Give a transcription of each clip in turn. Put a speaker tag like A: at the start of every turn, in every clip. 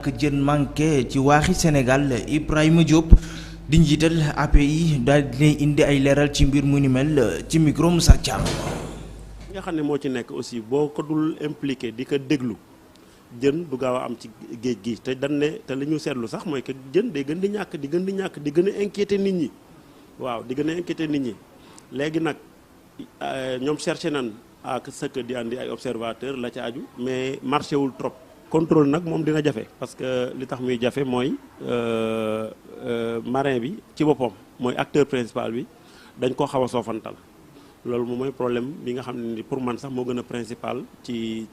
A: ak jën manqué ci waaxi Sénégal Ibrahima Diop di njiital API daal di indi ay leeral ci mbir mu ni mel ci micro Moussa Thiam.
B: nga xam ne moo ci nekk aussi boo ko dul impliqué di ko déglu jën du gaaw a am ci géej gi te dañ ne te li ñu seetlu sax mooy que jën day gën di ñàkk di gën a inquiété nit ñi waaw di gën a inquiété nit ñi léegi nag ñoom cherché nañ ak sëkk di andi ay observateur la ca aju mais marché wul trop. contrôle nag moom dina jafe parce que li tax muy jafe mooy marin bi ci boppam mooy acteur principal bi dañ koo xaw a soofantal loolu moom mooy problème bi nga xam ne ni pour man sax moo gën a principal ci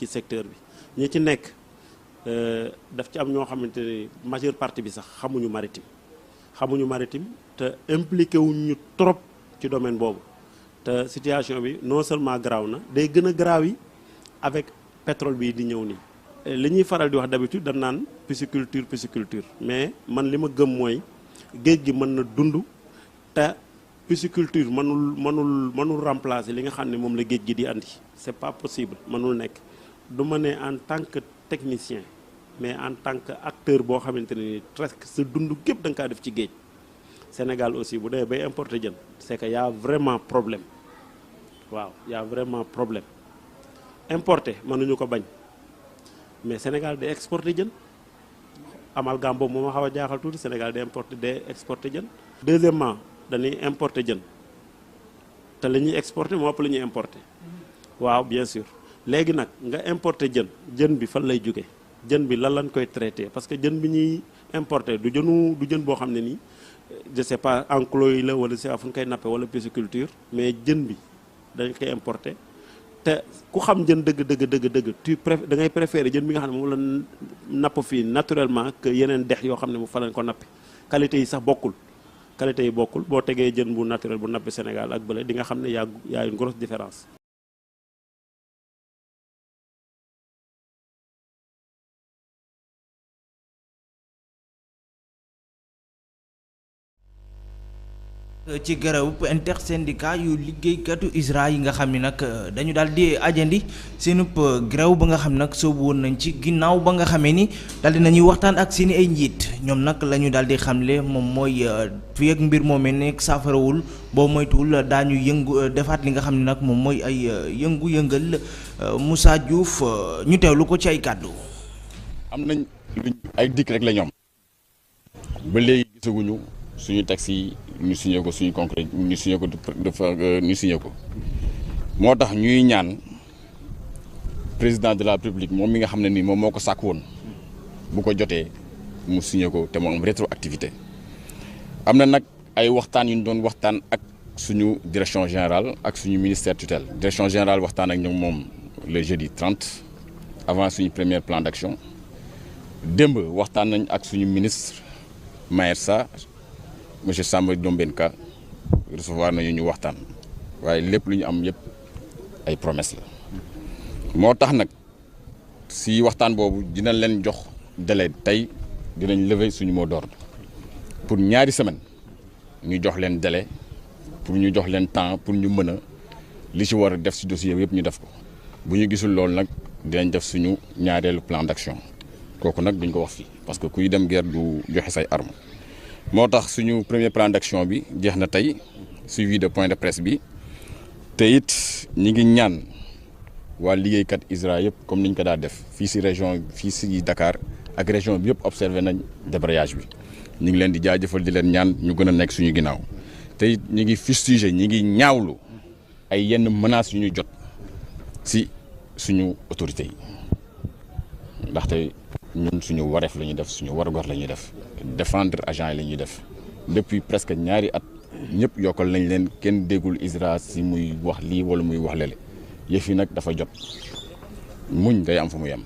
B: secteur bi ñi ci nekk daf ci am ñoo xamante ni majeure partie bi sax xamuñu maritime te impliqué wuñu trop ci domaine boobu te situation bi non seulement garaaw na day gën a garaaw yi avec pétrole bi di ñëw nii. li ñuy faral di wax d'habitude dañ naan pisciculture mais man li ma gëm mooy géej gi mën na dund te pisciculture mënul remplacer li nga xam ne moom la géej gi di andi c'est pas possible mënul nekk du ma ne en tant que technicien mais en tant que acteur boo xamante ne ni presque sa dund gépp da nga kaa def ci géej Sénégal aussi bu dee bay importer jën c'est que y a vraiment problème waaw y a vraiment problème importer mënuñu ko bañ mais Sénégal day exporter jën amalgame boobu moo ma xaw a jaaxal tuuti Sénégal day exporter jën. deuxièmement dañuy importer jën te li ñuy exporter moo ëpp la ñuy importer waaw bien sûr léegi nag nga importer jën bi fan lay jóge jën bi lan lañ koy traiter parce que jën bi ñuy importer du jën boo xam ne nii je sais pas enclos yi la wala c'est fu ñu koy nappe wala pisciculture mais jën bi dañ koy importer. te ku xam jën dëgg da ngay préférer jën bi nga xam ne moom la napp fii naturellement que yeneen dex yoo xam ne mu fa lañ ko nappe qualité yi sax bokkul boo tegee jën bu naturel bu nappe Sénégal ak bële di nga xam ne y a une grosse différence.
A: ci garabu intersyndicat yu liggéeykatu ISRA yi nga xam ne nag dañu daal di ajandi seenub grève ba nga xam nag soobu woon nañ ci ginnaaw ba nga xamee ni daal di nañuy waxtaan ak seeni ay njiit ñoom nag la ñu daal di xamle moom mooy fii ak mbir moomee nekk saafarawul boo moytuwul daañu defaat li nga xam ne nag moom mooy ay yëngu-yëngal Moussa Diouf ñu teewlu ko ci ay kàddu.
C: am nañ ay dikk rek la ñoom ba léegi gisaguñu suñu taxi ñu signé ko suñu concret ñu signé ko moo tax ñuy ñaan président de la République moom mi nga xam ne nii moom moo ko sàkk woon bu ko jotee mu signé ko te mu am rétroactivité am na nag ay waxtaan yu ñu doon waxtaan ak suñu direction générale ak suñu ministère tutelle direction générale waxtaan ak ñoom moom le jeudi 30 avant suñu premier plan d'action démb waxtaan nañ ak suñu ministre Maher Sarr monsieur Samba Dombenka recevoir nañu ñu waxtaan waaye lépp lu ñu am yëpp ay promesse la moo tax nag si waxtaan boobu dinañ leen jox délai tey dinañ lever suñu mot d'ordre pour ñaari semaine ñu jox leen délai pour ñu jox leen temps pour ñu mën a li ci war a def si dossier yëpp ñu def ko bu ñu gisul loolu nag dinañ def suñu ñaareelu plan d'action kooku nag duñ ko wax fii parce que kuy dem guerre du joxe say armes moo tax suñu premier plan d'action bi jeex na tey suivi de point de presse bi te it ñi ngi ñaan waa liggéeykat ISRA yëpp comme niñ ko daa def fii si région fii si Dakar ak région bi yëpp observé nañ débrayage bi ñu ngi leen di jaajëfal di leen ñaan ñu gën a nekk suñu ginnaaw te it ñi ngi fustigé ñi ngi ñaawlu ay yenn menaces yu ñu jot si suñu autorités yi ndaxte ñun suñu wareef la ñuy def suñu warugar la ñuy def défendre agent yi la ñuy def depuis presque ñaari at ñëpp yokkal nañ leen kenn déggul ISRA si muy wax lii wala muy wax lele yëf yi nag dafa jot muñ day am fu mu yem.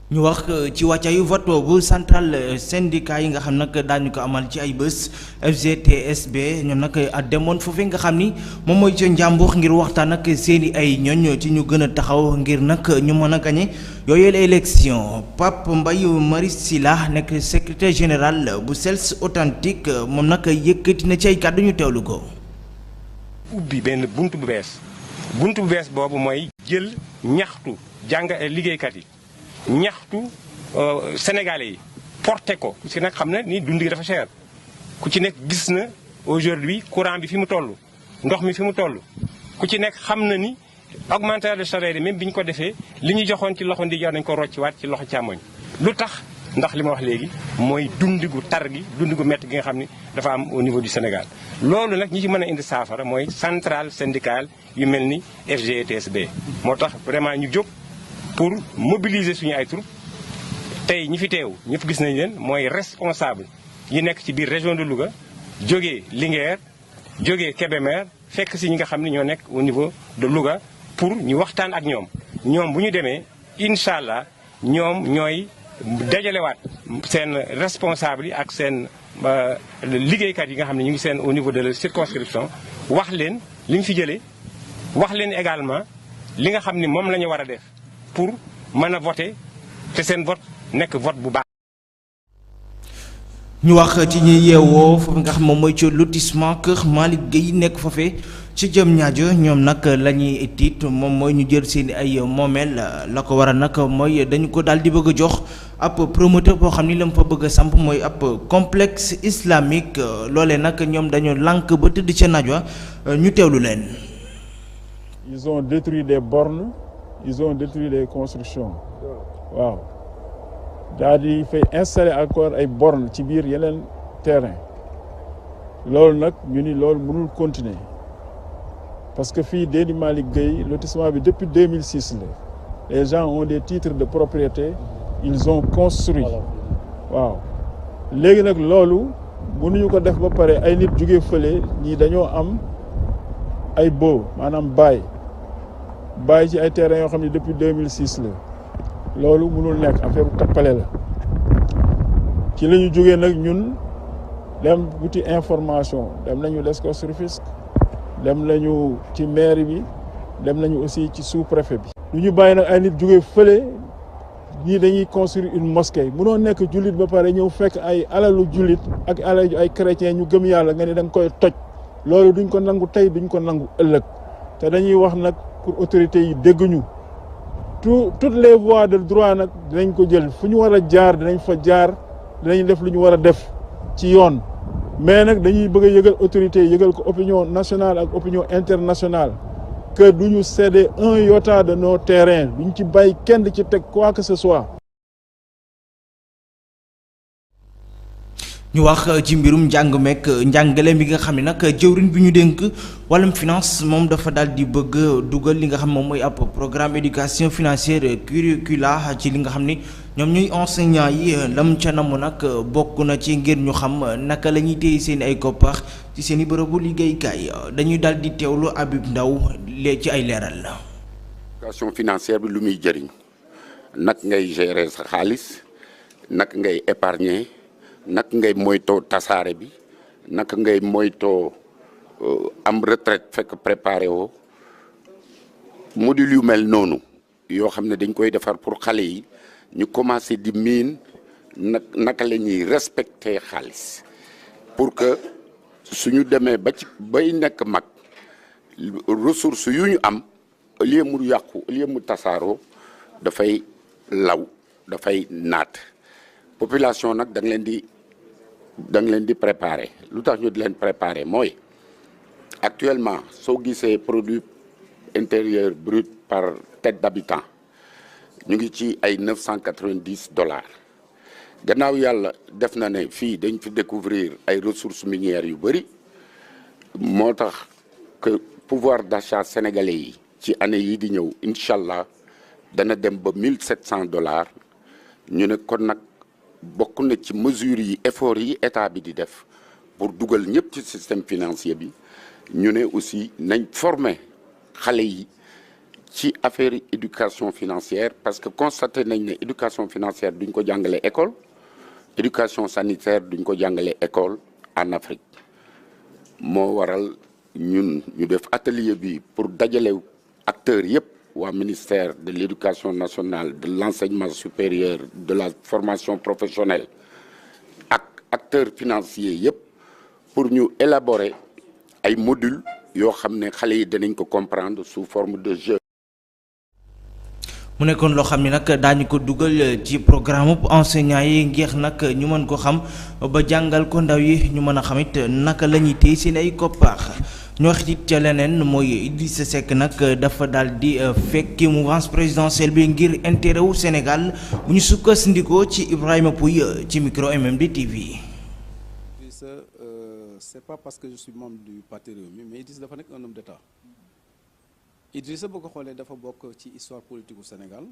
A: ñu wax ci wàccaayu vote boobu central syndicat yi nga xam nag daañu ko amal ci ay bés FGTSB ñoom nag demoon foofee nga xam ni moom mooy ca Njàmbur ngir waxtaan ak seeni ay ñoñ ci ñu gën a taxaw ngir nag ñu mën a gañe yooyu la élection Pape Mbaye Marie Sylla nekk secrétaire général bu SELS authentique moom nag yëkkati na ci ay kàddu ñu teewlu ko.
D: ubbi benn buntu bu bees boobu mooy jël ñaxtu liggéeykat yi ñaxtu sénégalais yi porté ko ku ci nekk xam na ni dund gi dafa cher ku ci nekk gis na aujourd'hui courant bi fi mu toll ndox mi fi mu toll ku ci nekk xam na ni augmentation de salaire yi même bi ñu ko defee li ñu joxoon ci loxo ndijoor nañ ko rocciwaat ci loxo càmmoñ lu tax ndax li ma wax léegi mooy dund gu tar gi dund gu métti gi nga xam ni dafa am au niveau du Sénégal loolu nag ñi ci mën a indi saafara mooy centrale syndicale yu mel ni FGTSB moo tax vraiment ñu jóg pour mobiliser suñu ay troupes tey ñi fi teew ñëpp gis nañ leen mooy responsable yi nekk ci biir région de Louga jógee Linguère jógee Kébémer fekk si ñi nga xam ne ñoo nekk au niveau de Louga pour ñu waxtaan ak ñoom bu ñu demee incha allah ñoom ñooy dajalewaat seen responsable yi ak seen liggéeykat yi nga xam ne ñu ngi seen au niveau de la circonscription wax leen li ñu fi jëlee wax leen également li nga xam ni moom la ñu war a def pour mën a voter te seen vote nekk vote bu baax.
A: ñu wax ci ñi yeewoo foofu nga xam moom mooy ci lotissement Kër Malick Gueye nekk foofee ci Diamniadio ñoom nag la ñuy tiit moom mooy ñu jël seen ay moomeel la ko waral nag mooy dañu ko daal di bëgg a jox ab promoteur boo xam ni la mu fa bëgg a samp mooy ab complexe islamique loolee nag ñoom dañoo lànk ba tëdd ca naaj wa ñu teewlu leen.
E: Ils ont détruit des bornes, ils ont détruit des constructions waaw. daal di fay installer encore ay bornes ci biir yeneen terrain loolu nag ñu ni loolu mënul continuer parce que fii Déni Malick Gueye lotissement bi depuis 2006 la les gens ont des titres de propriété ils ont construit waaw léegi nag loolu mënuñu ko def ba pare ay nit jóge fële ñii dañoo am ay baux maanaam bail ci ay terrains yoo xam ne depuis 2006 la loolu mënul nekk affaire bu tappale la ci la ñu jógee nag ñun dem wuti information dem nañu Descos Rufisque dem nañu ci mairie bi dem nañu aussi ci sous-préfet bi. du ñu bàyyi nag ay nit jógee fële ñii dañuy construire une mosquée mënoo nekk jullit ba pare ñëw fekk ay alalu jullit ak alalu ay chrétien ñu gëm yàlla nga ne da nga koy toj loolu duñ ko nangu tey duñ ko nangu ëllëg te dañuy wax nag pour autorités yi dégguñu. toutes les voies de droit nag dinañ ko jël fu ñu war a jaar dinañ fa jaar dinañ def lu ñu war a def ci yoon mais nag dañuy bëgg a yëgal autorité yëgal ko opinion nationale ak opinion internationale que du ñu céder un iota de nos terrains duñ ci bàyyi kenn ci teg quoi que ce soit.
A: ñu wax ci mbirum njàng meek njàngale mi nga xam ne nag jëwriñ bi ñu dénk wàllum finance moom dafa daal di bëgg dugal li nga xam moom mooy ab programme éducation financière curricula ci li nga xam ni ñoom ñuy enseignants yi lam ca namu nag bokk na ci ngir ñu xam naka la ñuy téye seen ay koppar ci seen i bërëbu liggéeykaay dañuy daal di teewlu Habib Ndaw ci ay leeral la.
C: éducation financière bi lu muy jëriñ nag ngay gérer sa xaalis nag ngay épargner. naka ngay moytoo tasaare bi naka ngay moytoo am retraite fekk préparé woo module yu mel noonu yoo xam ne dañ koy defar pour xale yi ñu commencé di miin naka la ñuy respecter xaalis pour que suñu demee ba ci bay nekk mag ressources yu ñu am au lieu mu yàqu au lieu mu tasaaroo dafay law dafay naat population nag da nga leen di préparer lu tax ñu di leen préparer mooy actuellement soo gisee produit intérieur brut par tête d'habitant ñu ngi ci ay $990 gannaaw yàlla def na ne fii dañ fi découvrir ay ressources minières yu bëri moo tax que pouvoir d'achat sénégalais yi ci année yi di ñëw incha allah dana dem ba $1,700 ñu ne kon nag bokk na ci mesures yi efforts yi état bi di def pour dugal ñëpp ci système financier bi ñu ne aussi nañ former xale yi ci affaire éducation financière parce que constaté nañ ne éducation financière duñ ko jàngale école éducation sanitaire duñ ko jàngale école en Afrique moo waral ñun ñu def atelier bi pour dajale acteurs yëpp waa ministère de l'éducation nationale de l'enseignement supérieur de la formation professionnelle ak acteurs financiers yëpp pour ñu élaborer ay modules yoo xam ne xale yi danañ ko comprendre sous forme de jeu.
A: mu nekkoon loo xam ne nag daañu ko dugal ci programme enseignant yi ngir nag ñu mën ko xam ba jàngal ko ndaw yi ñu mën a xam it naka la ñuy téye seen ay koppar ñu wax it ca leneen mooy Idrissa Seck nag dafa daal di fekki mouvance présidentielle bi ngir intérêt wu Sénégal bu ñu sukkandikoo ci Ibrahima Pouy ci micro MMD TV.
F: C'est pas parce que je suis membre du parti Rewmi mais Idrissa dafa nekk un homme d'État. Idrissa boo ko xoolee dafa bokk ci histoire politique au Sénégal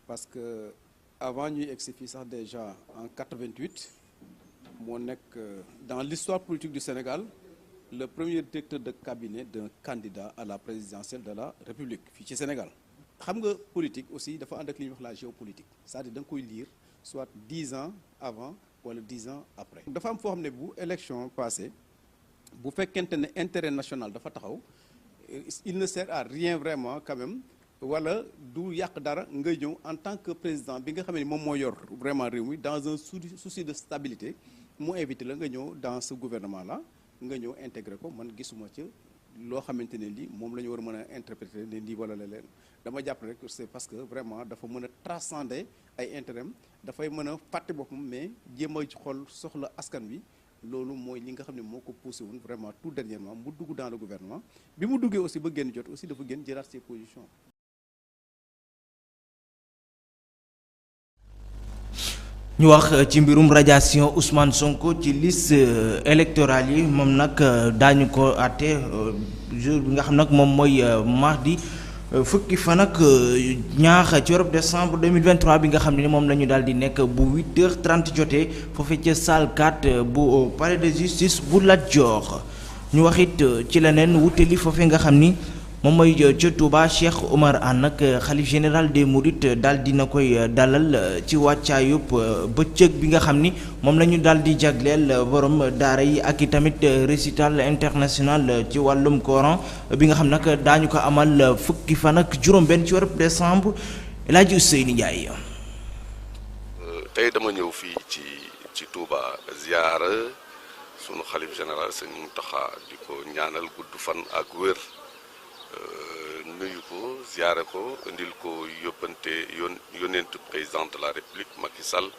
F: parce que avant ñuy egsi fii sax déjà en 88 moo nekk dans l'histoire politique du Sénégal le premier directeur de cabinet d'un candidat à la présidentielle de la République fii ci Sénégal. xam nga politique aussi dafa ànd ak li ñuy wax la géopolitique c'est-à-dire da nga koy lire soit 10 ans avant wala 10 ans après. dafa am foo xam ne bu élection passée bu fekkente ne intérêt national dafa taxaw. Il ne sert à rien vraiment quand même wala du yàq dara nga ñëw en tant que président bi nga xam ne moom moo yor vraiment réew mi dans un souci de stabilité mu invité la nga ñëw dans ce gouvernement là nga ñëw intégré ko man gisuma ci loo xamante ne lii moom la ñu war a mën a interpréter ne lii wala leen dama jàpp rek c'est parce que vraiment dafa mën a transcender ay intérêt dafay mën a fàtte boppam mais jéem a xool soxla askan wi. loolu mooy li nga xam ne moo ko poussé woon vraiment tout dernièrement mu dugg dans le gouvernement bi mu duggee aussi ba génn jot aussi dafa génn jëlaat ses positions.
A: ñu wax ci mbirum radiation Ousmane Sonko ci liste électorale yi moom nag daañu ko àtte jour bi nga xam nag moom mooy mardi fukki fan ak ñaar ci weeru décembre 2023 bi nga xam ne moom la ñu daal di nekk bu 8h30 jotee foofee ca salle 4 bu palais de justice bu Lat Dior ñu wax it ci leneen wutali foofee nga xam ni moom mooy ca Touba Cheikh Omar Anne nag xalif général des Mourides daal dina koy dalal ci wàccaayub bëccëg bi nga xam ni moom la ñu daal di jagleel borom daara yi ak i tamit récital international ci wàllum Coran bi nga xam nag daañu ko amal fukki fan ak juróom-benn ci weeru décembre El Hadji Ousseynou Ndiaye.
G: tey dama ñëw fii ci Touba ziyaara sunu xalif général sëñ Mountakha di ko ñaanal gudd fan ak wér. nuyu ko ziyaare ko indil ko yóbbante yónnentu président de la république Macky Sall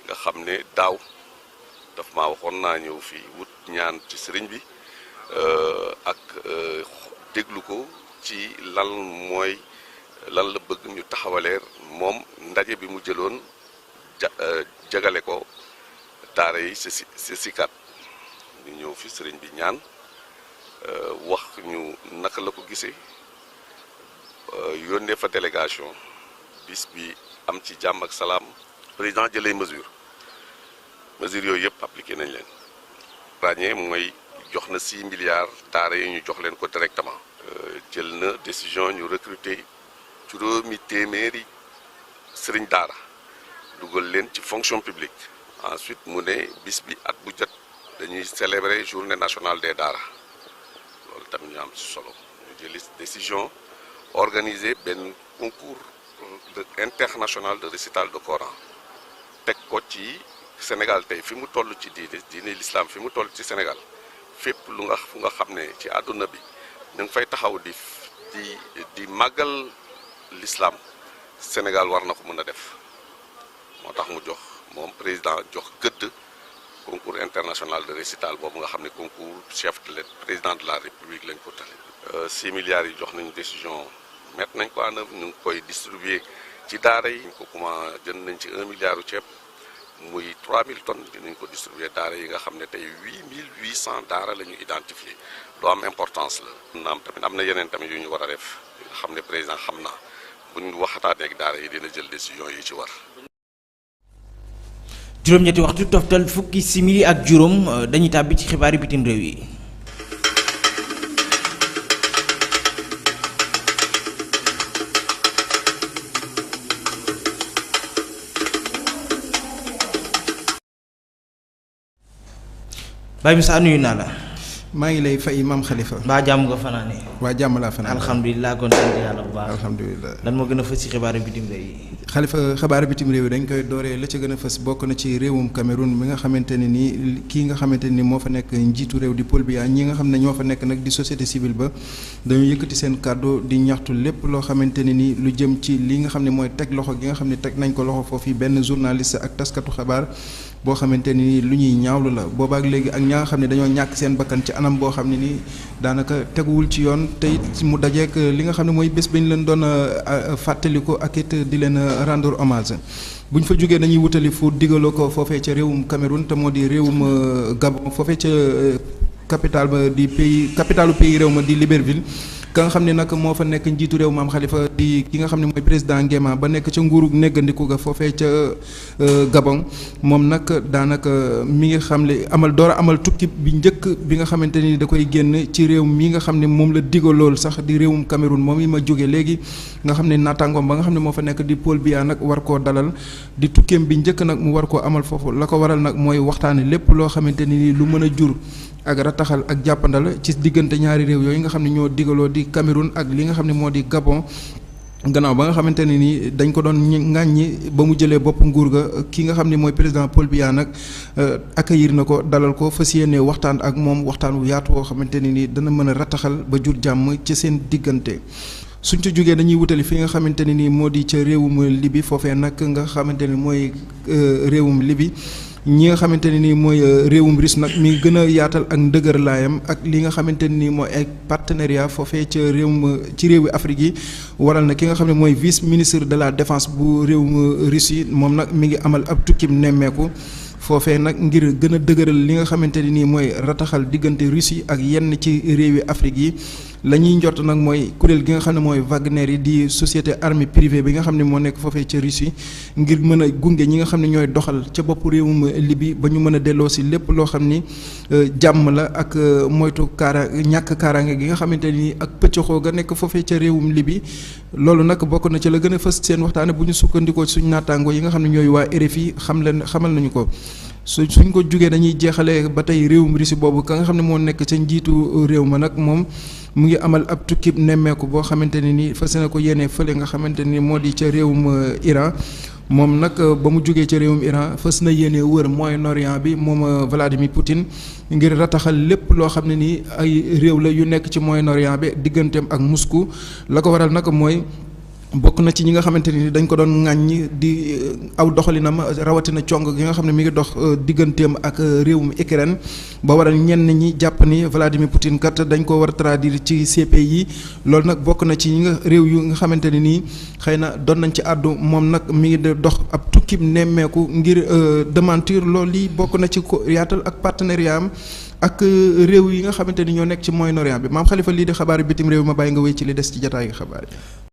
G: nga xam ne daaw daf maa waxoon naa ñëw fii wut ñaan ci sëriñ bi ak déglu ko ci lan la bëgg ñu taxawaleer moom ndaje bi mu jëloon jagale ko daara yi si sikat ñu ñëw fi sëriñ bi ñaan wax ñu naka la ko gisee yónnee fa délégation bis bi am ci jàmm ak salaam président jëlee mesures yooyu yëpp appliqué nañ leen ràññee mooy jox na 6 milliards daara yi ñu jox leen ko directement jël na décision ñu recruter juróomi téeméeri sëriñ daara dugal leen ci fonction publique ensuite mu ne bis bi at bu jot dañuy célébrer journée nationale des daara loolu tamit ñu am ci solo ñu jël décision organiser benn concours international de récital de Coran teg ko ci Sénégal tey fi mu toll ci diine l'islam fi mu toll ci Sénégal fépp fu nga xam ne ci àdduna bi ñu ngi fay taxaw di màggal l'islam Sénégal war na ko mën a def moo tax mu jox moom président jox gëdd concours international de récital boobu nga xam ne concours chef de l'État président de la République lañ ko tale 6 milliards yi jox nañu décision mettre nañ ko en œuvre ñu ngi koy distribuer ci daara yi ñu ko commencé jënd nañ ci 1 milliard ceeb muy 3000 tonnes dinañ ko distribuer daara yi nga xam ne tey 8800 daara la ñu identifié lu am importance la. naam tamit am na yeneen tamit yu ñu war a def yi nga xam ne président xam naa bu ñu waxataanee ak daara yi dina jël décision yi ci war.
A: juróom-ñetti waxtu toftal fukki simili ak juróom dañuy tàbbi ci xibaari bitim réew yi. Baye Moussa nuyu naa la.
H: maa ngi lay fay Mame Khalifa.
A: mbaa jàmm nga fanaane.
H: waa jàmm laa fanaane.
A: alhamdulilah kon sant yàlla bu baax.
H: alhamdulilah
A: lan moo gën a fës ci xibaaru bitim réew yi.
H: Xalifa xabaar bitim réew yi dañ koy dooree la ca gën a fës bokk na ci réewum Cameroun mi nga xamante ne nii kii nga xamante ne ni moo fa nekk njiitu réew di Paul Biya ñi nga xam ne ñoo fa nekk nag di société civile ba dañoo yëkkati seen kàddu di ñaxtu lépp loo xamante ne ni lu jëm ci li nga xam ne mooy teg loxo gi nga xam ne teg nañ ko loxo foofu benn journaliste ak taskatu xabaar boo xamante ne ni lu ñuy ñaawlu la boobaak léegi ak ñaa nga xam ne dañoo ñàkk seen bakkan ci anam boo xam ne ni daanaka teguwul ci yoon te it mu dajeek li nga xam ne mooy bés bañ leen doon fàttaliku ak it di leen rendre hommage bu ñu fa jógee dañuy wutali fu digaloo ko foofee ca réewum Cameroun te moo di réewum Gabon foofee ca capitale ba di capitalu pays réew ma di Libreville ka nga xam ne nag moo fa nekk njiitu réew maam Khalifa di ki nga xam ne mooy président Nguema ba nekk ca nguuru néggandiku ga foofee ca Gabon moom nag daanaka mi ngi xam le door a amal tukki bi njëkk bi nga xamante ni da koy génn ci réew mi nga xam ne moom la digalool sax di réewum Cameroun moom yi ma jóge léegi nga xam ne naataangoom ba nga xam ne moo fa nekk di Paul Biya nag war koo dalal di tukkeem bi njëkk nag mu war koo amal foofu la ko waral nag mooy waxtaane lépp loo xamante ni lu mën a jur ak rataxal ak jàppandal ci diggante ñaari réew yooyu nga xam ne ñoo digaloo di Cameroun ak li nga xam ne moo di Gabon gannaaw ba nga xamante ne ni dañ ko doon ŋàññi ba mu jëlee bopp nguur ga ki nga xam ne mooy président Paul Biya nag accueillir na ko dalal ko fas yéene waxtaan ak moom waxtaan wu yaatu woo xamante ne ni dana mën a rataxal ba jur jàmm ci seen diggante. suñ ca jógee dañuy wutali fi nga xamante ne ni moo di ca réewum Libi foofee nag nga xamante ne mooy réewum Libi ñi nga xamante ne ni mooy réewum Russie nag mi gën a yaatal ak ndëgër laayam ak li nga xamante ne ni mooy ay partenariat foofee ca ci réewi Afrique yi waral na ki nga xam ne mooy vice ministre de la défense bu réewum Russie moom nag mi ngi amal ab tukkim nemmeeku foofee nag ngir gën a dëgëral li nga xamante ne nii mooy rataxal diggante Russie ak yenn ci réewi Afrique yi la ñuy njort nag mooy kuréel gi nga xam ne mooy Wagner yi di société armée privée bi nga xam ne moo nekk foofee ca Russie ngir mën a gunge ñi nga xam ne ñooy doxal ca bopp réewum Libye ba ñu mën a delloo si lépp loo xam ni jàmm la ak moytu ñàkk kaaraange gi nga xamante ni ak pëccëxoo ga nekk foofee ca réewum Libye loolu nag bokk na ci la gën a fës seen waxtaane bu ñu sukkandikoo suñu naataango yi nga xam ne ñooy waa RFI xamal nañu ko suñ ko jugee dañuy jeexalee ba tey réewum Russie boobu ka nga xam ne moo nekk ca njiitu réew ma nag moom mu ngi amal ab tukkib nemmeeku boo xamante ne ni fas na ko yéene fële nga xamante ni moo di ca réewum Iran moom nag ba mu jógee ca réewum Iran fas na yéene wër Moyen-Orient bi moom Vladimir Poutine ngir rataxal lépp loo xam ne ni ay réew la yu nekk ci Moyen-Orient bi digganteem ak Moscou la ko waral nag mooy bokk na ci ñi nga xamante ni dañ ko doon ŋàññi di aw doxalinam rawatina cong gi nga xam ne mi ngi dox digganteem ak réewum Ukraine ba waral ñenn ñi jàpp ni Vladimir Poutine kat dañ ko war a traduire ci CPI loolu nag bokk na ci ñi nga réew yu nga xamante ne nii xëy na doon nañ ci àddu moom nag mi ngi dox ab tukkib nemmeeku ngir démentir loolu yi bokk na ci ko yaatal ak partenariat am ak réew yi nga xamante ni ñoo nekk ci Moyen-Orient bi maam Khalifa lii di xabaar bitim réew ma bàyyi nga wéy ci li des ci jataay xabaar yi.